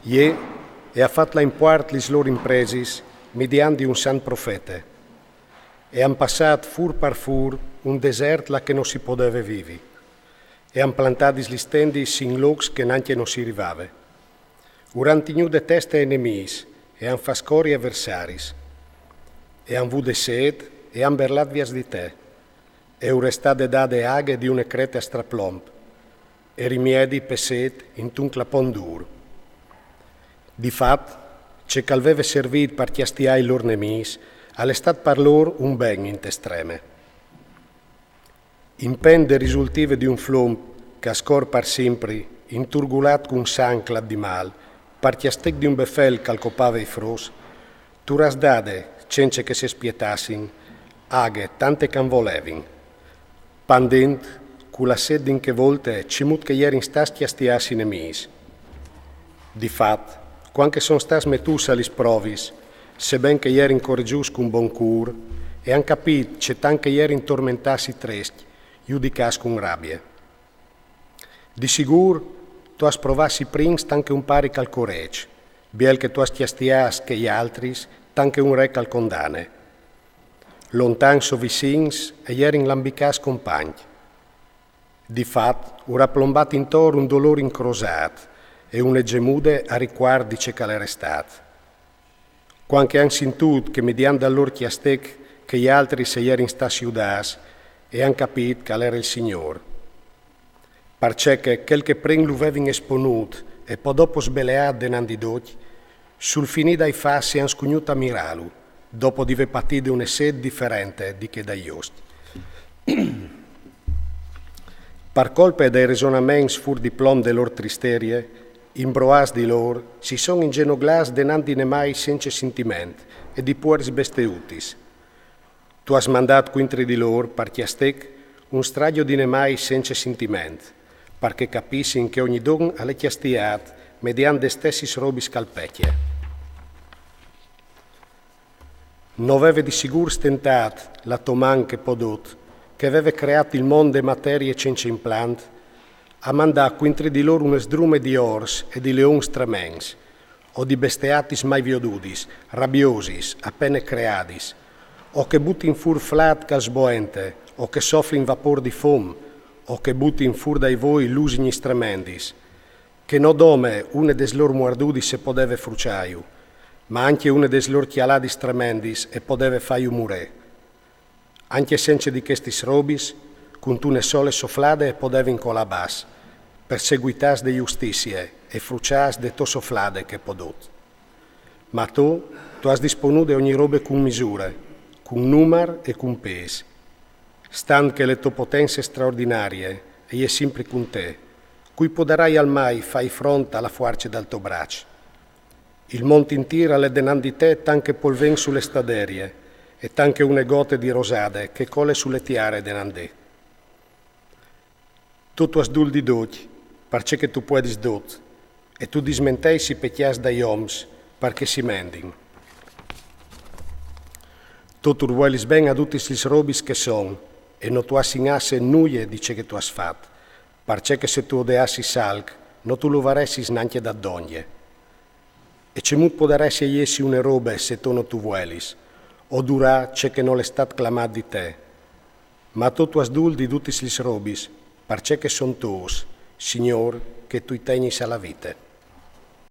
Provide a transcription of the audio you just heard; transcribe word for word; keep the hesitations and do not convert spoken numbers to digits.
Jê e à fat lâ in puart lis lôr impresis midiant di un sant profete, e a àn passât fûr par fûr un desert là che no si podeve vivi, e a àn plantadis lis tendis in lôcs che nancje no si rivave. Ur àn tignût de teste ai nemîs, e a àn fat scori ai versaris, e a àn vût de sêt, e a àn berlât viers di te, e ur è stade dade aghe di une crete a straplomp, e rimiedi pe sêt intun clapon dûr. Di fat, ce che al veve servit par cjastiâ i lôr nemîs, al è stât par lôr un ben inte streme. Impen de risultive di un flum che al scor par simpri, inturgulât cun sanc clât di mâl, par cjastec di un befel che al copave i fruts, tu ur âs dade, cence che si spietassin, aghe tante che a 'nt volevin. Pandint, cu la sêt di in chê volte, cemût che a jerin stâts cjastiâts i nemîs. Di fat, cuant che a son stâts metûts a lis provis, seben che a jerin coregjûts cun bon cûr, e a àn capît cetant che a jerin tormentâts i trescj, judicâts cun rabie. Di sigûr, tu âs provâts i prins tant che un pari che al coregj, biel che tu âs cjastiâts chei altris tant che un re che al condane. Lontans o vicins a jerin lambicâts compancj. Di fat, ur à plombât intor un dolôr incrosât e une gemude a ricuart di ce che al jere stât. Cuant che a àn sintût che midiant dal lôr cjastec chei altris a jerin stâts judâts, a àn capît che al jere il Signôr. Parcè che chel che prin lu vevin esponût e po dopo sbeleât denant di ducj, sul finî dai fats a àn scugnût a mirâlu, dopo di vê patide une sêt diferente di chê dai juscj. Par colpe dai resonaments fûr di plomp de lôr tristerie, imbroâts di lôr, si son ingenoglâts denant di nemâi cence sintiment e di pueris besteutis. Tu âs mandât cuintri di lôr, par cjastec, un strajo di nemâi cence sintiment, par che a capissin che ognidun al è cjastiât mediant des stessis robis che al pecje. No veve di sigûr stentât la tô man che po dut, che a veve creât il mont de materie cence implant, a mandâ cuintri di lôr une sdrume di ors e di leons trements, o di besteatis mai viodudis, rabiosis, a pene creadis, o che a butin fûr flât che al sboente, o che a soflin vapôr di fum, o che a butin fûr dai voi lusignis tremendis, che no dome une des lôr muardudis e podeve fruçâju, ma ancje une des lôr cjaladis tremendis e podeve fâju murê. Ancje cence di chestis robis, cuntune sole soflade e podevin colâ bas, perseguitâts de justizie e fruçâts de tô soflade che po dut. Ma tu, tu âs disponude ogni robe cun misure, cun numar e cun pês. Stant che le tô potence straordinarie e je simpri cun te, cui podaraial mai fâi front a la fuarce dal to braç? Il mont intîr al è denant di te tant che pol vent su le staderie, e tant che une gote di rosade che e cole su le tiare denant di. Tu tu âs dûl di ducj, parcè che tu puedis dut, e tu dismenteis i pecjâts dai oms, par che si mendin. Tu tu ur vuelis ben a dutis lis robis che a son, e no tu âs in asse nuie di ce che tu âs fat, parcè che se tu odeassis alc, no tu lu varessis nancje dat dongje. E cemût podaressie jessi une robe se tu no tu vuelis, o durâ ce che nol è stât clamât di te? Ma tu tu âs dûl di dutis lis robis, parcè che a son tôs, Signôr, che tu i tegnis a la vite.